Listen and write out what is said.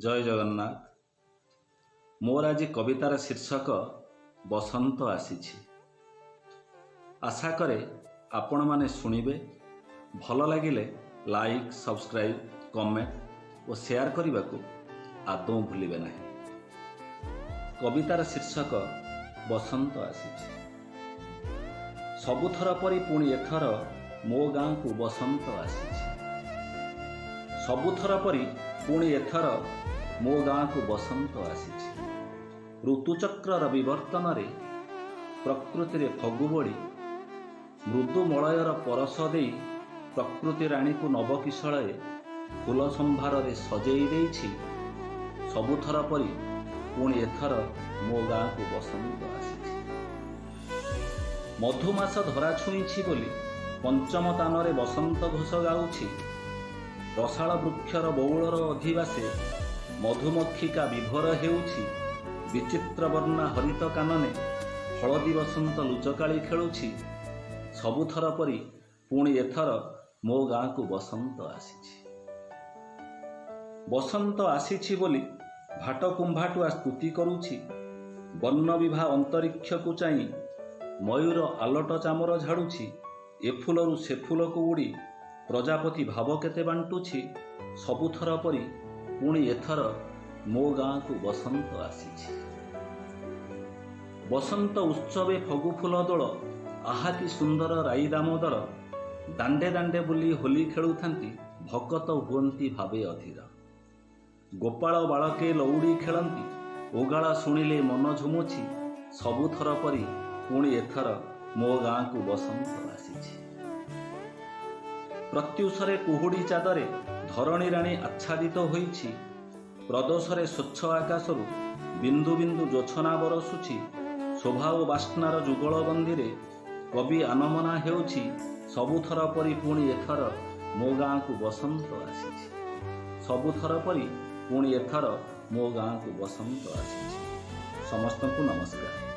ଜୟ ଜଗନ୍ନାଥ। ମୋର ଆଜି କବିତାର ଶୀର୍ଷକ ବସନ୍ତ ଆସିଛି। ଆଶା କରେ ଆପଣମାନେ ଶୁଣିବେ। ଭଲ ଲାଗିଲେ ଲାଇକ୍, ସବସ୍କ୍ରାଇବ୍, କମେଣ୍ଟ ଓ ସେୟାର କରିବାକୁ ଆଦୌ ଭୁଲିବେ ନାହିଁ। କବିତାର ଶୀର୍ଷକ ବସନ୍ତ ଆସିଛି। ସବୁଥର ପରି ପୁଣି ଏଥର ମୋ ଗାଁକୁ ବସନ୍ତ ଆସିଛି। ସବୁଥର ପରି ପୁଣି ଏଥର ମୋ ଗାଁକୁ ବସନ୍ତ ଆସିଛି। ଋତୁଚକ୍ରର ବିବର୍ତ୍ତନରେ ପ୍ରକୃତିରେ ଫଗୁ ବଳି ମୃଦୁ ମଳୟର ପରଶ ଦେଇ ପ୍ରକୃତି ରାଣୀକୁ ନବକିଶଳୟେ ଫୁଲ ସମ୍ଭାରରେ ସଜେଇ ଦେଇଛି। ସବୁଥର ପରି ପୁଣି ଏଥର ମୋ ଗାଁକୁ ବସନ୍ତ ଆସିଛି। ମଧୁମାସ ଧରା ଛୁଇଁଛି ବୋଲି ପଞ୍ଚମ ତାନରେ ବସନ୍ତ ଘୋଷ ଗାଉଛି। ରସାଳ ବୃକ୍ଷର ବଉଳର ଅଧିବାସେ ମଧୁମକ୍ଷିକା ବିଭୋର ହେଉଛି। ବିଚିତ୍ର ବର୍ଣ୍ଣା ହରିତ କାନନେ ହଳଦୀ ବସନ୍ତ ଲୁଚକାଳି ଖେଳୁଛି। ସବୁଥର ପରି ପୁଣି ଏଥର ମୋ ଗାଁକୁ ବସନ୍ତ ଆସିଛି। ବସନ୍ତ ଆସିଛି ବୋଲି ଭାଟ କୁମ୍ଭାଟୁଆ ସ୍ତୁତି କରୁଛି। ବର୍ଣ୍ଣବିଭା ଅନ୍ତରୀକ୍ଷକୁ ଚାହିଁ ମୟୂର ଆଲଟ ଚାମର ଝାଡ଼ୁଛି। ଏ ଫୁଲରୁ ସେ ଫୁଲକୁ ଉଡ଼ି ପ୍ରଜାପତି ଭାବ କେତେ ବାଣ୍ଟୁଛି। ସବୁଥର ପରି ପୁଣି ଏଥର ମୋ ଗାଁକୁ ବସନ୍ତ ଆସିଛି। ବସନ୍ତ ଉତ୍ସବେ ଫଗୁ ଫୁଲ ଦୋଳ, ଆହା କି ସୁନ୍ଦର ରାଇ ଦାମୋଦର। ଦାଣ୍ଡେ ଦାଣ୍ଡେ ବୁଲି ହୋଲି ଖେଳୁଥାନ୍ତି, ଭକତ ହୁଅନ୍ତି ଭାବେ ଅଧୀର। ଗୋପାଳ ବାଳକେ ଲଉଡ଼ି ଖେଳନ୍ତି, ଓଗାଳ ଶୁଣିଲେ ମନ ଝୁମୁଛି। ସବୁଥର ପରି ପୁଣି ଏଥର ମୋ ଗାଁକୁ ବସନ୍ତ ଆସିଛି। ପ୍ରତ୍ୟୁଷରେ କୁହୁଡ଼ି ଚାଦରେ ଧରଣୀ ରାଣୀ ଆଚ୍ଛାଦିତ ହୋଇଛି। ପ୍ରଦୋଷରେ ସ୍ୱଚ୍ଛ ଆକାଶରୁ ବିନ୍ଦୁ ବିନ୍ଦୁ ଜୋଛନା ବରସୁଛି। ଶୋଭା ଓ ବାସ୍ନାର ଯୁଗଳବନ୍ଦୀରେ କବି ଆନମନା ହେଉଛି। ସବୁଥର ପରି ପୁଣି ଏଥର ମୋ ଗାଁକୁ ବସନ୍ତ ଆସିଛି। ସବୁଥର ପରି ପୁଣି ଏଥର ମୋ ଗାଁକୁ ବସନ୍ତ ଆସିଛି। ସମସ୍ତଙ୍କୁ ନମସ୍କାର।